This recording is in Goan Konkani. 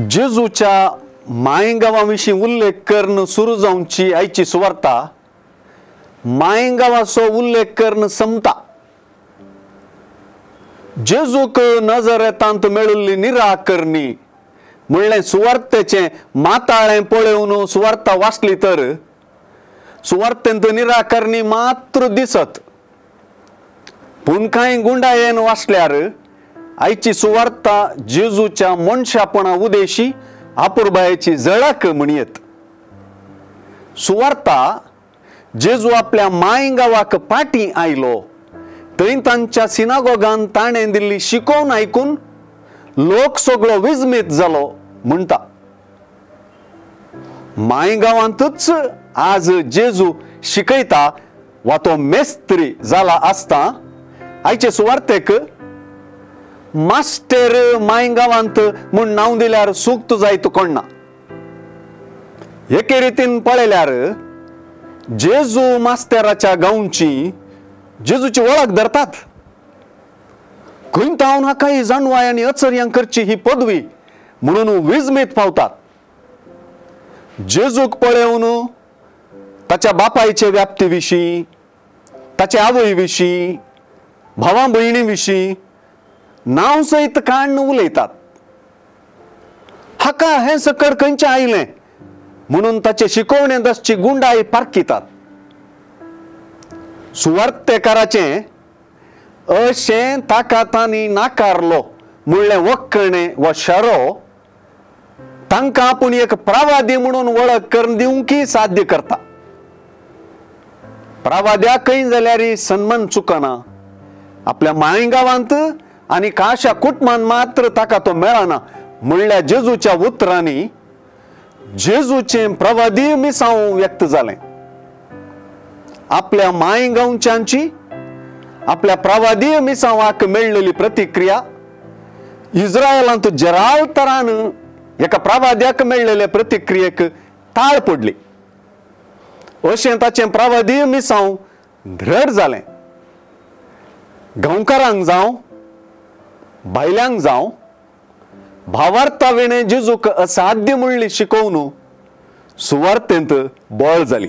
जेजूच्या मायगांवा विशीं उल्लेख करून सुरू जावची आयची सुवार्ता मायगांवाचो उल्लेख करून संपता। जेजूक नजरेतांत मेळिल्ली निराकरणी म्हणलें सुवार्तेचें माताळें पळोवन सुवार्ता वाचली तर सुवार्तेंत निराकरणी मात्र दिसत, पूण कांय गुंडायेन वाचल्यार आयची सुवार्ता जेजूच्या मनशापणा उदेशी आपुरबायेची झळक म्हणयेत। सुवार्ता जेजू आपल्या मायगांवाक पाटी आयलो थंय तांच्या सिनागोगान ताणें दिल्ली शिकोवन आयकून लोक सगळो विजमीत जालो म्हणटा। मायगांवांतूच आज जेजू शिकयता वा तो मेस्त्री जाला आसता आयचे सुवार्तेक मास्टर मायगांवांत म्हूण नांव दिल्यार सुक्त जायत कोण ना। एके रितीन पळयल्यार जेजू मास्टराच्या गांवची जेजूची वळख धरतात। खंय तावन हाका ही जाणवाय आनी अचर्यां करची ही पदवी म्हणून विजमीत पावतात। जेजूक पळोवन ताच्या बापायचे व्याप्ती विशीं, ताचे आवय विशीं, भावा भयणी विशीं नांव सयत काण्ण उलयतात। हाका हें सकड खंयचें आयलें म्हणून ताचे शिकोवणे दसची गुंडाय पारखितात। सुवार्तेकाराचें अशें ताका तांणी नाकारलो म्हणलें वक्कणें वा शरो तांकां आपूण एक प्रवादी म्हणून वळख करून दिवंकी साध्य करता। प्रवाद्याकय जाल्यार सन्मान चुकना, आपल्या मायगांवांत आनी काशा कुटमान मात्र ताका तो मेळना म्हणल्या जेजूच्या उतरांनी जेजूचें प्रवादी मिसांव व्यक्त जालें। आपल्या मायगांवच्यांची आपल्या प्रवादी मिसांवाक मेळ्ळेली प्रतिक्रिया इस्रायलांत जराल तरान एका प्रवाद्याक मेळ्ळेले प्रतिक्रियेक ताळ पडली। अशें ताचें प्रवादी मिसांव दृढ जालें। गांवकारांक जावं बायल्यांक जावं भावार्था विणें जेजूक असाध्य म्हणली शिकोवन सुवार्तेंत बळ जाली।